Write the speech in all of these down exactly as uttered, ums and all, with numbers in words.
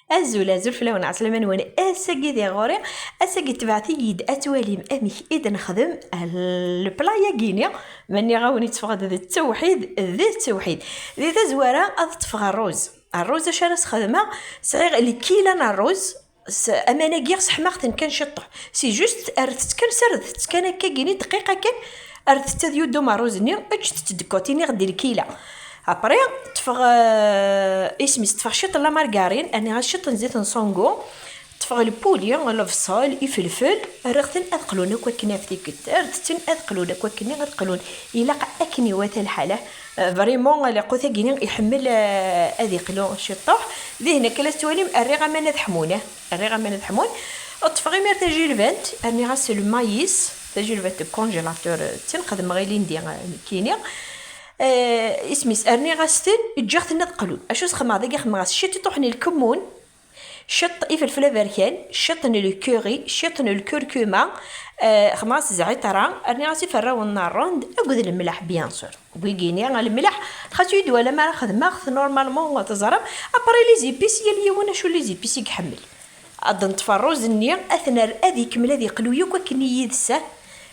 Azul, azul fell-awen, ɛeslama-nwen. Ass-agi di ɣur-i, ass-agi tebɛet-iyi-d ad twalim amek i d-nexdem lepla-yagi-ni, ma nniɣ-awen itteffeɣ-d d ttewḥid, d ttewḥid. Di tazwara ad ṭṭfeɣ rruz. Rruz acu ara s-xedmeɣ? Sɛiɣ lkila n rruz, s-, aman-agi sseḥmaɣ-ten kan ciṭṭuḥ. Si juste rret-tt kan, serdet-tt kan akka gini dqiqa kan, rret-tt ad yudum rruz-nni, eǧǧet-tt de côté, iniɣ-d lkila. Après, ṭṭfeɣ, euh, isem-is, ṭṭfeɣ ciṭ n la margarine, rniɣ ciṭ n zzit n sans-goût, ṭṭfeɣ lpuli, lebṣel, ifelfel, rriɣ-ten ad qlun akk akken ɣef tikkelt, rret-ten ad qlun akk akken ad qlun. Ilaq akken iwata lḥala. Euh, vraiment, laqut-agi-ni iḥemmel, euh, ad iqlu ciṭṭuḥ. Dihin akka la tettwalim, rriɣ aman ad ḥmun, eh, rriɣ aman ad ḥmun. Ṭṭfeɣ imir tajilbant, rniɣ-as le maïs, tajilbant n congélateur, euh, d tin xedmeɣ ilindi, euh, nekkini. Eh, isem-is, rniɣ-as-ten, ǧǧiɣ-ten ad qlun. Acu s-xedmeɣ dagi? Xedmeɣ-as ciṭṭuḥ n lkemmun, ciṭ ifelfel aberkan, ciṭ n lkuri, ciṭ n lkurkuma, eh, xedmeɣ-as zɛiṭra, rniɣ-as iferrawen n rrund akked lemleḥ, bien sûr. Wigini, lemleḥ, xas ur yi-d-twalam ara xedmeɣ-t, normalement teẓram. Après les épices, yal yiwen acu les épices i iḥemmel. Ad neṭṭef rruz-nni, ad t-nerr ad ikemmel ad iqlu yakk akken i yid-s, ah.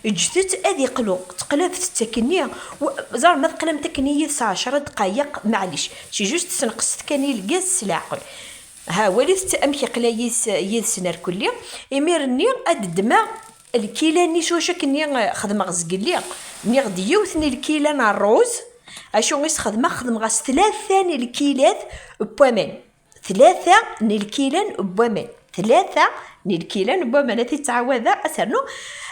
Ǧǧet-t ad iqlu, teqlabet-t akkenni, w-, ẓer ma teqlamt akkenni yid-s ɛecra dqayeq, maɛlic. C'est juste ssenqset kan i lgaz s leɛqel. Ha, walit-t amek iqla yid-s, yid-sen ar kulli. Imir-nni ad ddmeɣ lkila-nni s wacu akkenni, eh, xedmeɣ zgelli. Nniɣ-d yiwet n lkila n rruz, acu i s-xedmeɣ? Xedmeɣ-as tlata n lkilat n waman. Tlata n lkilan n waman. Tlata n lkilan n waman. Ad t-ttɛawadeɣ, ad ternu.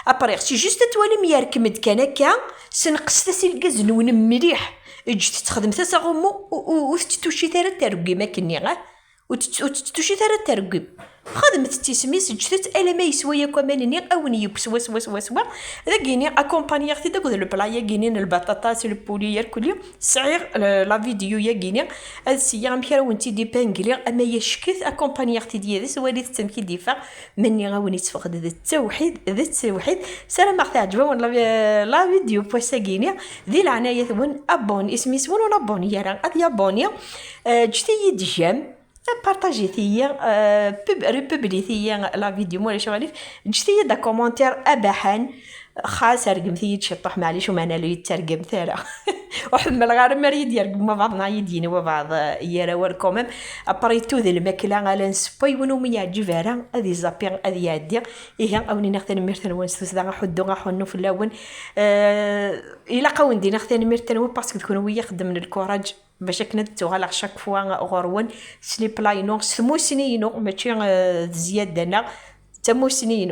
Après, c'est juste ad twalim yerkem-d kan akka, senqset-as i lgaz-nwen mliḥ. Ǧǧet-tt, xedmet-as aɣummu, u, u, ur tetttucit ara tergim akkenni, ah? Ur tett-, ur tetttucit ara tergim. Xedmet-tt isem-is, ǧǧet-tt alamma yeswa yakk aman-nni, ad wen-yeww swaswa, swaswa. Dagini, accompagneɣ-t-id akked lepla-yagini n lbaṭaṭa s lpuli, yerkuli. Sɛiɣ, eh, la vidéo-yagini, ad siyya amek ara wen-tt-id-ipangli, ama yack-it, accompagneɣ-t-id yid-s, walit-t amek i d-iffeɣ, ma nniɣ-awen itteffeɣ-d d ttewḥid, d ttewḥid. Ssarameɣ teɛǧeb-awen la, la vidéo n wass-agini. Di leɛnaya-twen, abonné, isem-is win ur nabonné ara, ad yabonné. Eh, ǧǧet-iyi-d j'aime, partagit-iyi, eh, pub-, republit-iyi la vidéo, ma ulac aɣilif, ǧǧet-iyi-d akomantir abaḥan. Xas rgemt-iyi-d ciṭṭuḥ, maɛlic, umeɛna la yi-ttargemt ara. Ur ḥemmleɣ ara mi ara yi-d-yergem wabaɛḍ neɣ yi-d-yini wabaɛḍ, eh, yir awal quand même. Après tout, d lmakla, ala nsewwa, yiwen umi yeɛǧib ara, ad iẓapi, ad iɛeddi. Ihi, a wen-iniɣ tanemmirt-nwen s tussda, aḥuddu, aḥunnu fell-awen. Eh, ilaq a wen-d-iniɣ tanemmirt-nwen parce que d kenwi i ixeddmen lkuraǧ bac akken ad d-tuɣaleɣ chaque fois ɣur-wen s les plats-inu, s tmussni-inu, mačči, eh, d zzyada-nneɣ, d tamussni-inu.